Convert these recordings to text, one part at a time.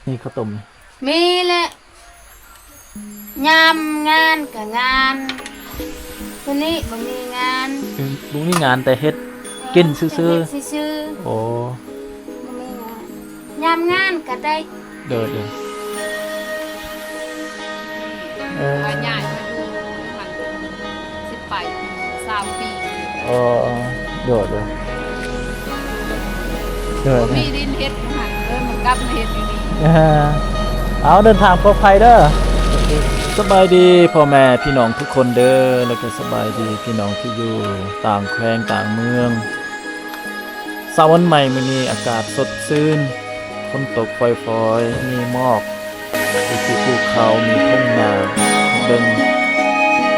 ມີເຂົ້າຕົ້ມນີ້? ມີແຫຼະ ຍາມງານກະງານ ດຽວນີ້ບໍ່ມີງານ ອືມ ບໍ່ມີງານແຕ່ເຮັດກິນຊື່ໆ ເຮັດຊື່ໆ ໂອ້ ບໍ່ມີງານ ຍາມງານກະໄດ້ ໂດຍໆ ເອີ ວ່າຍ້າຍມາຢູ່ຫັ້ນ ສິບປາຍປີ ຊາວປີ ອໍ ໂດຍໆ ໂດຍ ບໍ່ມີດິນເຮັດຢູ່ຫັ້ນ ເອີ ມັນກັບມາເຮັດຢູ່ນີ້ ເອີ ເອົາ ເດີນທາງປອດໄພເດີ ສະບາຍດີພໍ່ແມ່ພີ່ນ້ອງທຸກຄົນເດີ ແລ້ວກໍສະບາຍດີພີ່ນ້ອງທີ່ຢູ່ຕ່າງແຂວງຕ່າງເມືອງ ເຊົ້າວັນໃໝ່ມື້ນີ້ອາກາດສົດຊື່ນ ຝົນຕົກຝອຍໆ ມີໝອກ ມີທີ່ພູເຂົາ ມີທົ່ງນາ ເບິ່ງ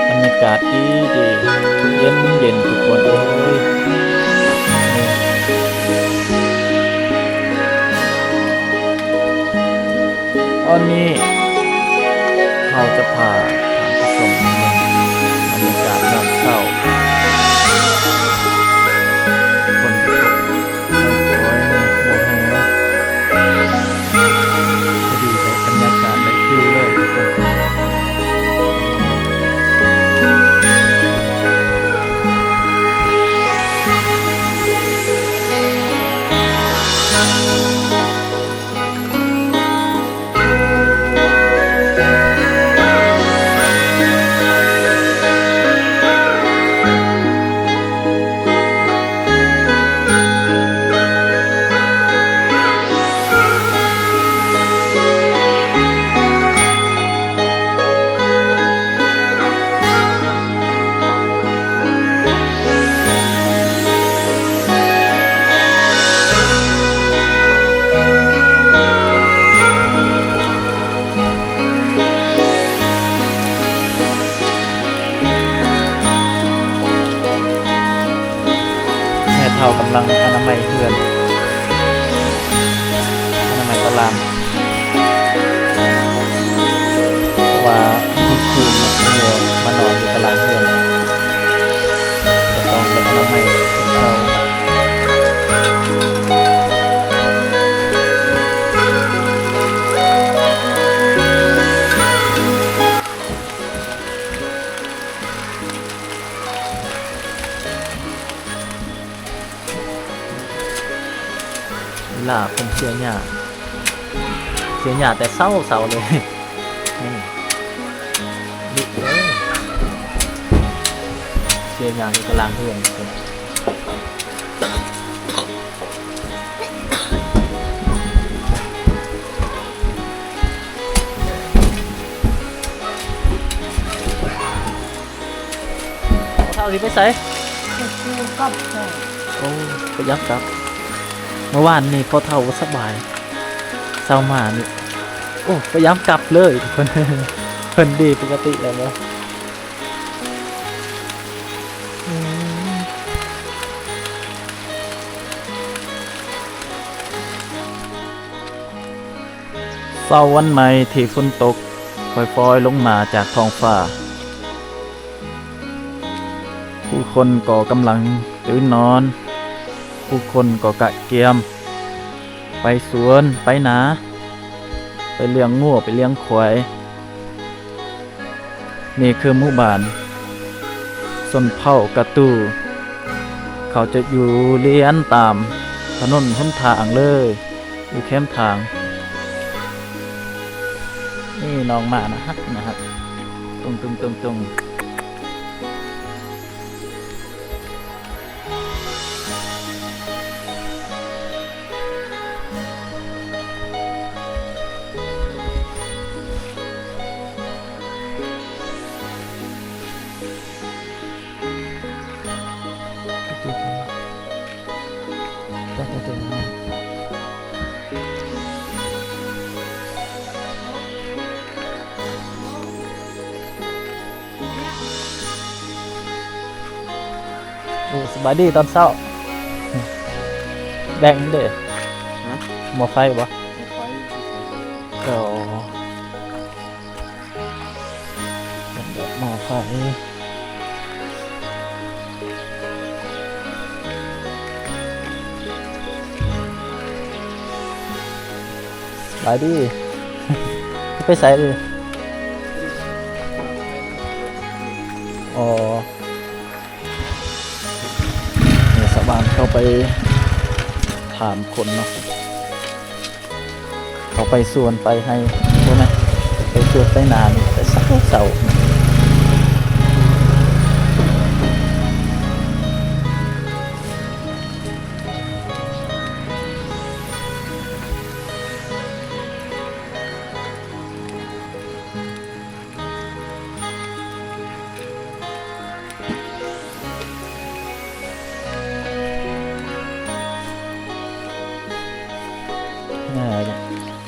ບັນຍາກາດດີໆ ເຢັນໆ ທຸກຄົນເອີຍ. ຕອນນີ້ເຮົາຈະພາທ່ານຜູ້ຊົມເບິ່ງບັນຍາກາດຍາມເຊົ້າ ຝົນຕົກ ໂອ້ຍ ບໍ່ແຮງ ພໍດີໄດ້ບັນຍາກາດ ໄດ້ຟີວເລີຍທຸກຄົນ. ແມ່ເຖົ້າກຳລັງອະນາໄມເຮືອນ ອະນາໄມຕາລ່າງ ເພາະວ່າມື້ຄືນເນາະ ມານອນຢູ່ຕາລ່າງເຮືອນ ກໍຕ້ອງໄດ້ອະນາໄມເຊົາ. ອີ່ຫຼ້າເພິ່ນເສຍຫຍ້າ ເສຍຫຍ້າແຕ່ເຊົ້າໆ ເລີຍ ນີ້ ລຸເລີຍ ເສຍຫຍ້າຢູ່ຕາລ່າງເຮືອນ. ພໍ່ເຖົ້າຊິໄປໃສ? ກັບ ໂອ້ ພະຍາຍາມກັບ ເມື່ອວານນີ້ພໍ່ເຖົ້າບໍ່ສະບາຍ ເຊົ້າມານີ້ ໂອ້ ພະຍາຍາມກັບເລີຍ ເພິ່ນ ເພິ່ນດີປົກກະຕິແລ້ວເນາະ. ເຊົ້າວັນໃໝ່ທີ່ຝົນຕົກຝອຍໆລົງມາຈາກທ້ອງຟ້າ ຜູ້ຄົນກໍກຳລັງຕື່ນນອນ ຜູ້ຄົນກໍກະກຽມໄປສວນໄປນາ ໄປລ້ຽງງົວໄປລ້ຽງຄວາຍ. ນີ້ຄືໝູ່ບ້ານຊົນເຜົ່າກະຕູ ເຂົາຈະຢູ່ລຽນຕາມຖະໜົນຫົນທາງເລີຍ ຢູ່ແຄມທາງ. ນີ້ນ້ອງໝາໜ້າຮັກ ໜ້າຮັກ ຕຸງໆໆໆ. ໂອ້ ສະບາຍດີຕອນເຊົ້າ. ແບງເດ້. ຫະ? ໝໍ້ໄຟບໍ່? ໝໍ້ໄຟ. ໂອ້ ເປັນແບບໝໍ້ໄຟ. ບາຍດີ ໄປໃສເອີຍ? ອໍ ນີ້ຊາວບ້ານເຂົ້າໄປຖາມຄົນເນາະ. ເຂົາໄປສວນໄປໄຮ່ພຸ້ນນະ ໄປສວນໄປນານີ້ ແຕ່ເຊົ້າໆ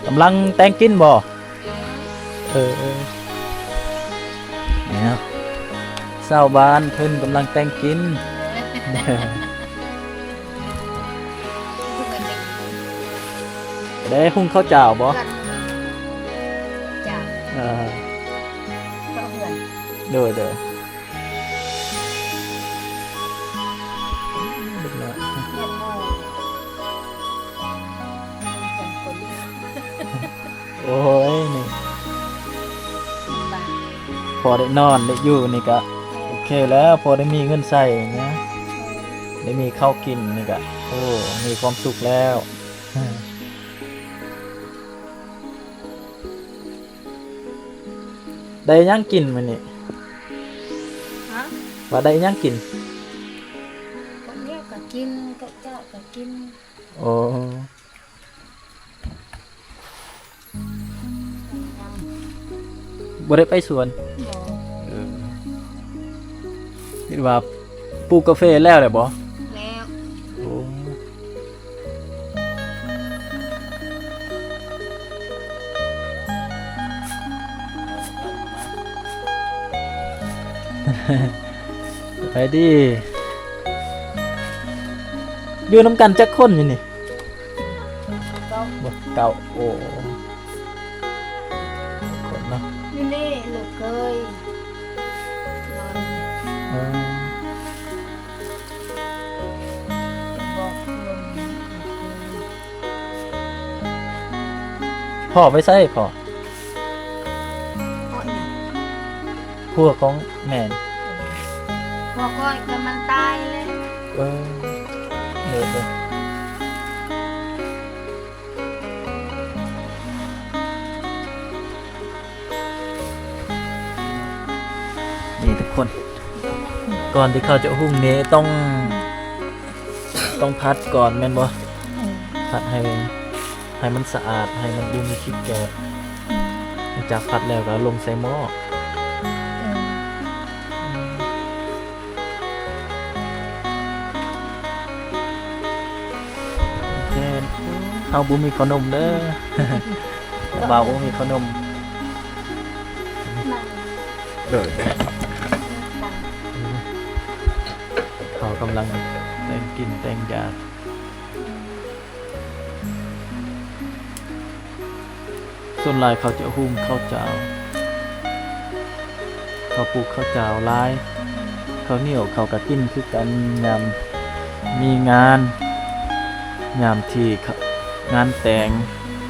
ກຳລັງແຕ່ງກິນບໍ່? ເອີ ແນວ ຊາວບ້ານເພິ່ນກຳລັງແຕ່ງກິນ. ໄດ້ຫຸ່ງເຂົ້າຈ້າວບໍ່? ເອີ ໂດຍໆ. ໂອ້ຍ ນີ້ ພໍໄດ້ນອນໄດ້ຢູ່ນີ້ກະໂອເຄແລ້ວ ພໍໄດ້ມີເງິນໃຊ້ນະ ໄດ້ມີເຂົ້າກິນນີ້ກະ ໂອ້ ມີຄວາມສຸກແລ້ວ. ໄດ້ຫຍັງກິນມື້ນີ້? ຮະ? ວ່າໄດ້ຫຍັງກິນ? ເຂົ້າໜຽວກະກິນ ເຂົ້າເຈົ້າກະກິນ. ໂອ້ ບໍ່ໄດ້ໄປສວນ? ບໍ່. ເອີ ຄິດວ່າປູກກາເຟແລ້ວແລ້ວບໍ່? ແລ້ວ. ໂອ້ ສະບາຍດີ. ຢູ່ນຳກັນຈັກຄົນຢູ່ນີ້? ເກົ້າ. ບໍ່ ເກົ້າ. ໂອ້ ຄົນເນາະ ຢູ່ນີ້ລູກເຂີຍນອນ. ເອີ ພໍ່ໄປໃສພໍ່? ພໍ່ອີ່ຫຍັງ? ຜົວຂອງແມ່. ຜົວຂ້ອຍກະມັນຕາຍແລ້ວ. ເອີ ເດີໆ. ນີ້ທຸກຄົນ ກ່ອນທີ່ເຂົາຈະຫຸງນີ້ຕ້ອງ ຕ້ອງຜັດກ່ອນແມ່ນບໍ່? ເອີ ຜັດໃຫ້ ໃຫ້ມັນສະອາດ ໃຫ້ມັນບໍ່ມີຂີ້ແກະ. ເອີ ຫຼັງຈາກຜັດແລ້ວກໍລົງໃສ່ໝໍ້. ເອີ ແມ່ນ ເຮົາບໍ່ມີເຂົ້າໜົມເດີ ບ່າວບໍ່ມີເຂົ້າໜົມ. ເດີ ເຂົາກຳລັງແຕ່ງກິນແຕ່ງຢາກ. ສ່ວນຫຼາຍເຂົາຈະຫຸງເຂົ້າຈ້າວ ເຂົາປູກເຂົ້າຈ້າວຫຼາຍ. ເຂົ້າໜຽວເຂົາກະກິນຄືກັນ ຍາມມີງານ ຍາມທີ່ ງານແຕ່ງ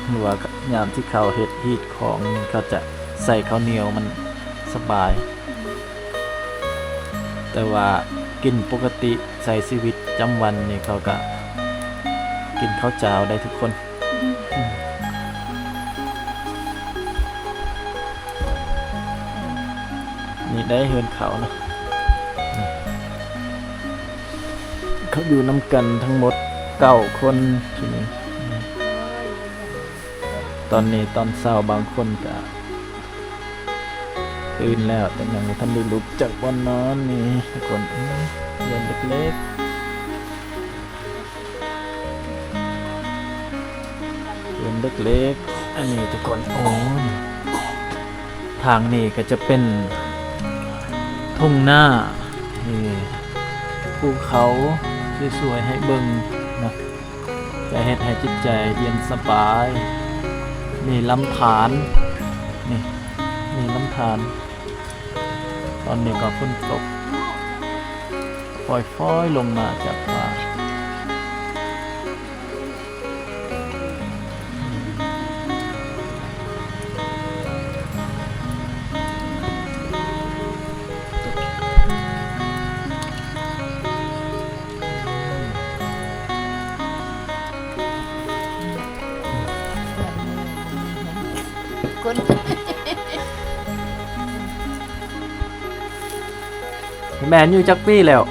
ຫຼືວ່າຍາມທີ່ເຂົາເຮັດຮີດຄອງ ເຂົາຈະໃສ່ເຂົ້າໜຽວ ມັນສະບາຍ. ແຕ່ວ່າກິນປົກກະຕິໃຊ້ຊີວິດປະຈຳວັນນີ້ ເຂົາກະກິນເຂົ້າຈ້າວໄດ້ທຸກຄົນ. ນີ້ໄດ້ເຮືອນເຂົາເນາະ ເຂົາຢູ່ນຳກັນທັງໝົດເກົ້າຄົນທີ່ນີ້. ຕອນນີ້ຕອນເຊົ້າບາງຄົນກະຕື່ນແລ້ວ ແຕ່ຍັງບໍ່ທັນໄດ້ລຸກຈາກບ່ອນນອນນີ້ທຸກຄົນ. ເຮືອນເລັກໆ ເຮືອນເລັກໆ ອັນນີ້ທຸກຄົນ. ໂອ້ ທາງນີ້ກະຈະເປັນທົ່ງນາ ນີ້ ພູເຂົາສວຍໆ ໃຫ້ເບິ່ງນະ. ຈະເຮັດໃຫ້ຈິດໃຈເຢັນສະບາຍ. ມີລຳທານ ນີ້ ມີລຳທານ. ຕອນນີ້ກໍຝົນຕົກຝອຍໆ ລົງມາຈາກຟ້າ. ແມ່ນ ອາຍຸຈັກປີແລ້ວ? ຫ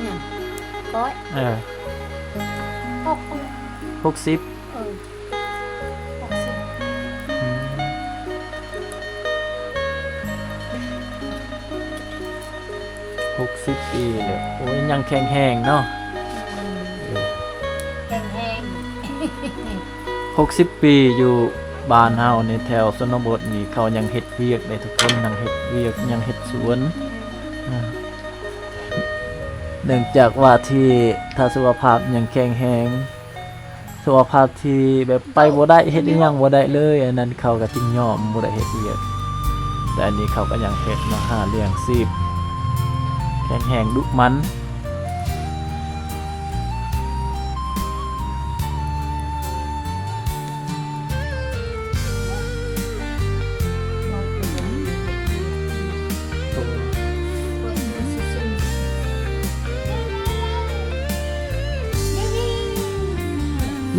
ຍັງ? ຂ້ອຍ? ເອີ ຫົກ ຫົກສິບ. ເອີ ຫົກສິບ ອືມ ຫົກສິບປີແລ້ວ. ໂອ້ຍ ຍັງແຂງແຮງເນາະ. ອືມ ເອີ ແຂງແຮງ. ຫົກສິບປີ ຢູ່ບ້ານເຮົາໃນແຖວຊົນນະບົດນີ້ ເຂົາຍັງເຮັດວຽກໄດ້ທຸກຄົນ, ຍັງເຮັດວຽກ ຍັງເຮັດສວນ. ອືມ ເນື່ອງຈາກວ່າທີ່ ຖ້າສຸຂະພາບຍັງແຂງແຮງ, ສຸຂະພາບທີ່ແບບໄປບໍ່ໄດ້ ເຮັດອີ່ຫຍັງບໍ່ໄດ້ເລີຍ, ອັນນັ້ນເຂົາກໍຈຶ່ງຍອມບໍ່ໄດ້ເຮັດວຽກ. ແຕ່ອັນນີ້ເຂົາກໍຍັງເຮັດເນາະ, ຫາລ້ຽງຊີບ, ແຂງແຮງດຸໝັ່ນ.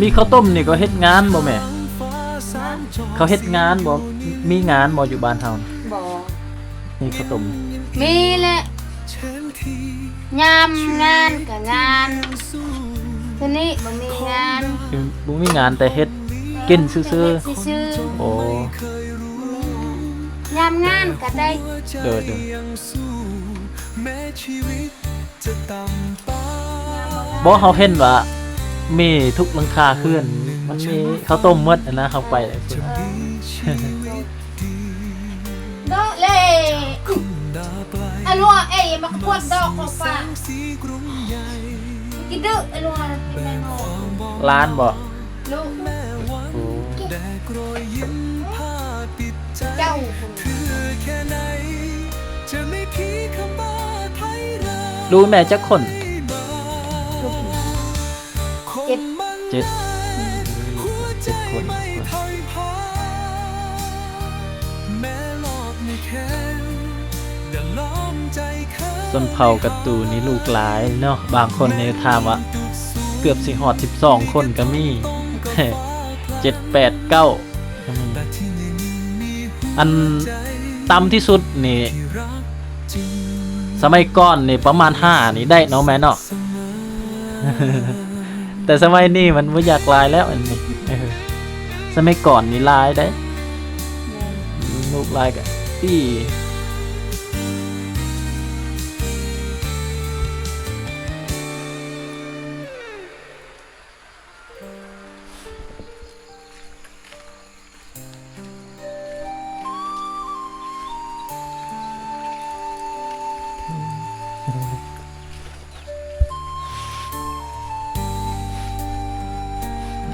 ມີເຂົ້າຕົ້ມນີ້ກໍເຮັດງານບໍ່ແມ່? ເຂົາເຮັດງານບໍ່? ມີງານບໍ່ຢູ່ບ້ານເຮົາ? ບໍ່. ມີເຂົ້າຕົ້ມ? ມີແຫຼະ. ຍາມງານກະງານ, ດຽວນີ້ບໍ່ມີງານ. ບໍ່ມີງານ ແຕ່ເຮັດກິນຊື່ໆ. ເຮັດຊື່ໆ. ໂອ້ ບໍ່ມີງານ. ຍາມງານກະໄດ້. ໂດຍ ໂດຍ. ບໍ່ ເຮົາເຫັນວ່າມີທຸກຫຼັງຄາເຮືອນ ມັນມີເຂົ້າຕົ້ມໝົດຫັ້ນນະ, ເຮົາໄປ. ເອີ. ໂດເລ ອາລັວເອ ມາກະພວດດອກຂອງປາ ກິນດຶອາລັວ ຫຼານບໍ່? ລູກ ໂອ້ ເຈົ້າ ລູກແມ່ຈັກຄົນ? ເຈັດ ເຈັດ ເຈັດຄົນ. ຊົນເຜົ່າກະຕູນີ້ລູກຫຼາຍເນາະ, ບາງຄົນນີ້ຖາມວ່າເກືອບຊິຮອດສິບສອງຄົນກະມີ ເຈັດ ແປດ ເກົ້າ ອັນຕ່ຳທີ່ສຸດນີ້ ສະໄໝກ່ອນນີ້ປະມານຫ້ານີ້ໄດ້ເນາະແມ່ເນາະ. ແຕ່ສະໄໝນີ້ມັນບໍ່ຢາກຫຼາຍແລ້ວ ອັນນີ້ ເອີ ສະໄໝກ່ອນນີ້ຫຼາຍເດ້ ແມ່ນ ລູກຫຼາຍກະຕີ.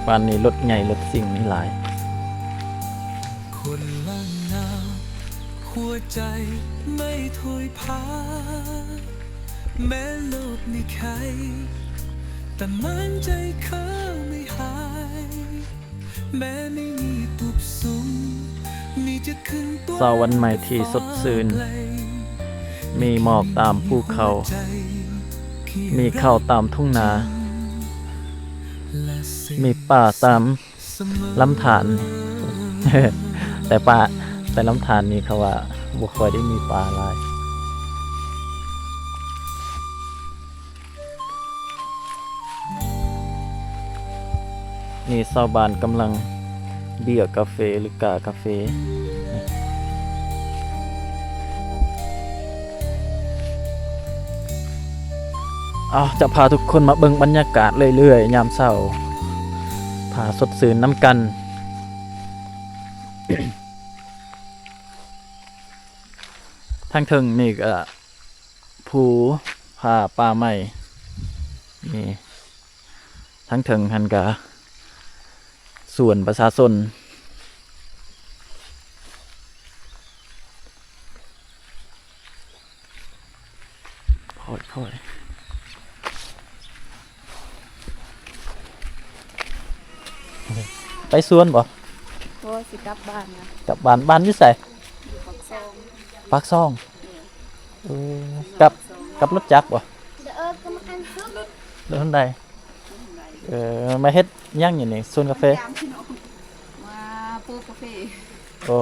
ບ້ານນີ້ລົດໃຫຍ່ລົດຊິງນີ້ຫຼາຍ. ເຊົ້າວັນໃໝ່ທີ່ສົດຊື່ນ, ມີໝອກຕາມພູເຂົາ, ມີເຂົ້າຕາມທົ່ງນາ, ມີປາຕາມ ລຳທານ ແຕ່ປາ ແຕ່ລຳທານນີ້ເຂົາວ່າບໍ່ຄ່ອຍໄດ້ມີປາຫຼາຍ. ນີ້ຊາວບ້ານກຳລັງເບ້ຍກາເຟ ຫຼື ກາກາເຟ. ເອົາ ຈະພາທຸກຄົນມາເບິ່ງບັນຍາກາດເລື້ອຍໆ ຍາມເຊົ້າ ພາສົດຊື່ນນຳກັນ. ທາງເທິງນີ້ກະພູຜາປ່າໄມ້ ນີ້ ທາງເທິງຫັ້ນກະສວນປະຊາຊົນ. ຄ່ອຍໆ ໄປສວນບໍ່? ບໍ່ ຊິກັບບ້ານນະ. ກັບບ້ານ. ບ້ານຢູ່ໃສ? ຢູ່ປາກຊ່ອງ. ປາກຊ່ອງ? ເອີ ກັບ ກັບລົດຈັກບໍ່? ລົດ ລົດຮອນໄດ. ເອີ ມາເຮັດຫຍັງຢູ່ນີ້? ສວນກາເຟ? ມາປູກກາເຟ. ໂອ້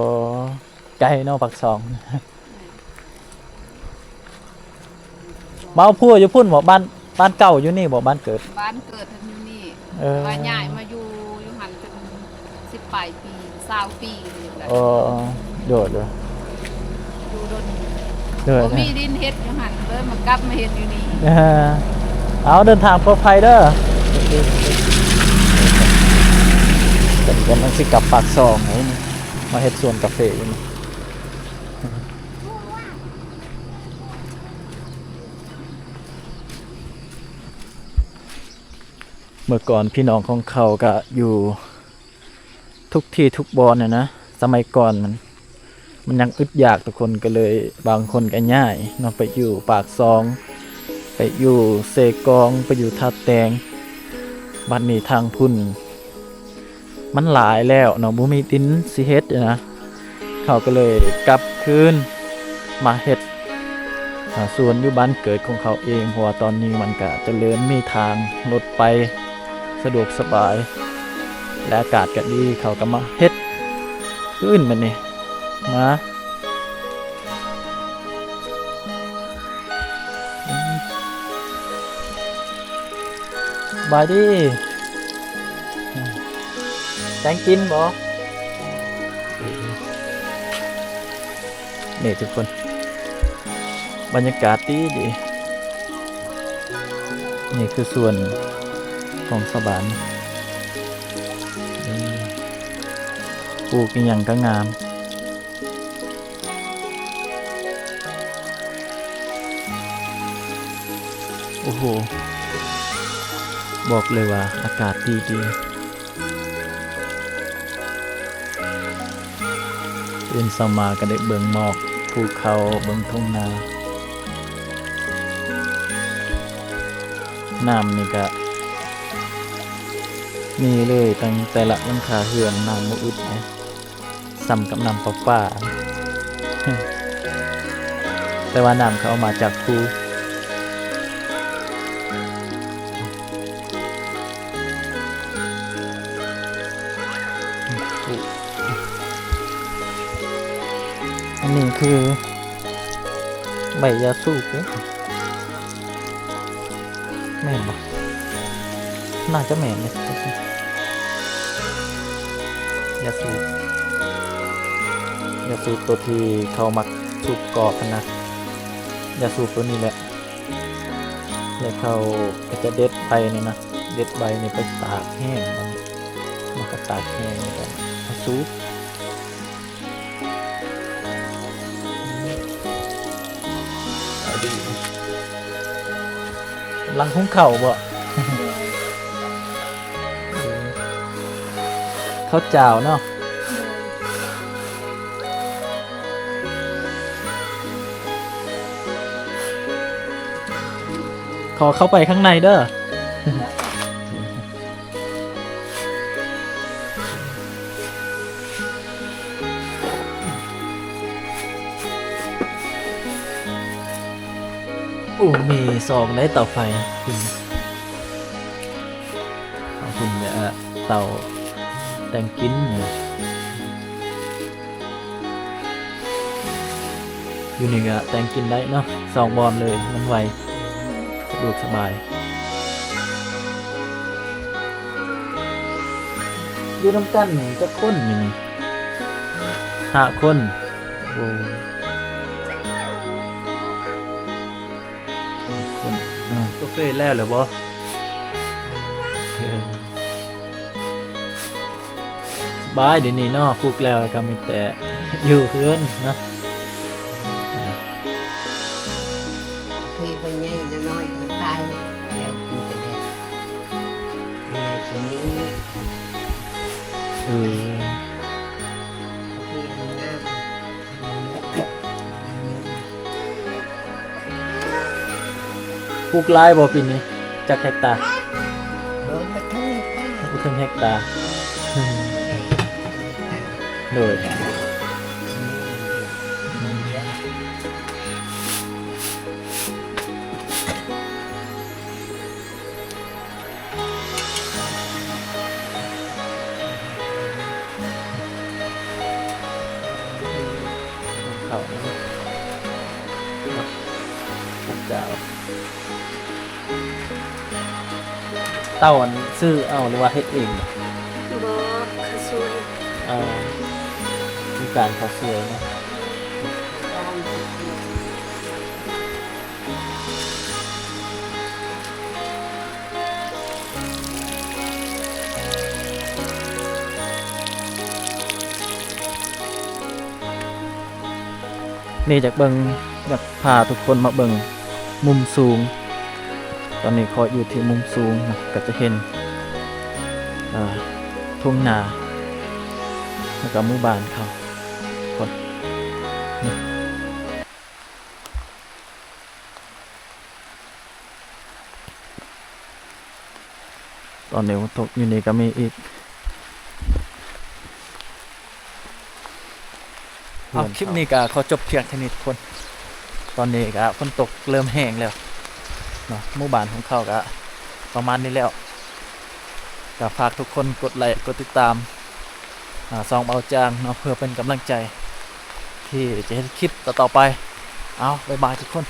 ໄກເນາະ ປາກຊ່ອງ. ມາເອົາຜົວຢູ່ພຸ້ນບໍ? ບ້ານ ບ້ານເກົ່າຢູ່ນີ້ບໍ? ບ້ານເກີດ ບ້ານເກີດຢູ່ນີ້. ເອີ ວ່າຍ້າຍມາຢູ່ ຢູ່ຫັ້ນເປັນສິບປາຍປີ ຊາວປີນີ້ແຫຼະ. ເອີ ໂດຍ ໂດຍ ຢູ່ດົນ ໂດຍ ບໍ່ມີດິນເຮັດຢູ່ຫັ້ນ ເລີຍມາກັບມາເຮັດຢູ່ນີ້. ເອີ ເອົາ ເດີນທາງປອດໄພເດີ. ເພິ່ນກຳລັງຊິກັບປາກຊ່ອງ ມາເຮັດສວນກາເຟຢູ່ນີ້. ເມື່ອກ່ອນພີ່ນ້ອງຂອງເຂົາກະຢູ່ທຸກທີ່ທຸກບ່ອນຫັ້ນນະ. ສະໄໝກ່ອນມັນ ມັນຍັງອຶດຢາກທຸກຄົນ ກະເລີຍບາງຄົນກະຍ້າຍເນາະ ໄປຢູ່ປາກຊ່ອງ ໄປຢູ່ເຊກອງ ໄປຢູ່ທ່າແຕງ. ບັດນີ້ທາງພຸ້ນ ມັນຫຼາຍແລ້ວເນາະ ບໍ່ມີດິນຊິເຮັດນະ ເຂົາກະເລີຍກັບຄືນມາເຮັດ ອາ ສວນຢູ່ບ້ານເກີດຂອງເຂົາເອງ ເພາະວ່າຕອນນີ້ມັນກະຈະເລີນ ມີທາງລົດໄປສະດວກສະບາຍ ແລະ ອາກາດກະດີ ເຂົາກະມາເຮັດຄືນບັດນີ້ ມາ ສະບາຍດີ ແຕງກິນບໍ? ນີ້ທຸກຄົນ ບັນຍາກາດດີດີ. ນີ້ຄືສວນຂອງຊາວບ້ານ ເອີ ປູກອີ່ຫຍັງກະງາມ. ໂອ້ໂຫ ບອກເລີຍວ່າອາກາດດີດີ. ຕື່ນເຊົ້າມາກະໄດ້ເບິ່ງໝອກພູເຂົາ ເບິ່ງທົ່ງນາ. ນ້ຳນີ້ກະມີເລີຍ ຕັ້ງແຕ່ລະຫຼັງຄາເຮືອນ ນ້ຳບໍ່ອຶດເດ້. ສ່ຳກັບນ້ຳປະປາ ແຕ່ວ່ານ້ຳເຂົາເອົາມາຈາກພູ. ອັນນີ້ຄືໃບຢາສູບເດ້. ແມ່ນບໍ່? ໜ້າຈະແມ່ນເດ້. ຢາສູບ ຢາສູບໂຕທີ່ເຂົາມັກສູບກອກຫັ້ນນະ ຢາສູບໂຕນີ້ແຫຼະ. ແລ້ວເຂົາກະຈະເດັດໃບນີ້ນະ ເດັດໃບນີ້ໄປຕາກແຫ້ງ ແລ້ວກະຕາກແຫ້ງ ແລ້ວກະມາສູບ. ກຳລັງຫຸງເຂົ້າບໍ? ເຂົ້າຈ້າວເນາະ. ຂໍເຂົ້າໄປຂ້າງໃນເດີ. ໂອ້ ມີສອງໄດ໋ເຕົາໄຟ. ເອົາພຸ້ນ ເຕົາແຕ່ງກິນ. ຢູ່ນີ້ກະແຕ່ງກິນໄດ້ເນາະ ສອງບ່ອນເລີຍ ມັນໄວ ສະດວກສະບາຍ. ຢູ່ນຳກັນຈັກຄົນຢູ່ນີ້? ຫ້າຄົນ. ໂອ້ ຫ້າຄົນ. ກາເຟແລ້ວແລ້ວບໍ? ສະບາຍເດນີ້ເນາະ ປຸກແລ້ວກະມີແຕ່ຢູ່ເຮືອນເນາະ. ເພຍເພິ່ນໃຫຍ່ນ້ອຍມັນຕາຍແລ້ວ ກິນແຕ່ແດດ. ເອີ ເພຍມັນງາມ. ປູກຫຼາຍບໍ່ປີນີ້? ຈັກເຮັກຕາ? ບໍ່ ບໍ່ເຖິງເຮັກຕາ ບໍ່ເຖິງເຮັກຕາ. ໂດຍ. ເ ເຕົາອັນຊື້ເອົາ ຫຼືວ່າເຮັດເອງ? ບໍ່ ເຂົາຊ່ວຍ. ເອີ ມີການເຂົາຊ່ວຍເນາະ. ນີ້ຢາກເບິ່ງ ຢາກພາທຸກຄົນມາເບິ່ງມຸມສູງ. ຕອນນີ້ຂໍຢູ່ທີ່ມຸມສູງນະ ກໍຈະເຫັນ ເອີ ທົ່ງນາ ແລ້ວກໍໝູ່ບ້ານເຂົາ ຄົນ ນີ້. ຕອນນີ້ຝົນຕົກ ຢູ່ນີ້ກໍມີອີກ. ເອົາ ຄລິບນີ້ກໍຂໍຈົບພຽງເທົ່ານີ້ທຸກຄົນ. ຕອນນີ້ກໍຝົນຕົກເລີ່ມແຮງແລ້ວເນາະ. ໝູ່ບ້ານຂອງເຂົາກໍປະມານນີ້ແລ້ວ. ກໍຝາກທຸກຄົນກົດໄລກ ກົດຕິດຕາມ ອາ ຊ່ອງເບົາຈາງເນາະ ເພື່ອເປັນກຳລັງໃຈທີ່ຈະເຮັດຄລິບຕໍ່ໆໄປ. ເອົາ ບາຍບາຍທຸກຄົນ.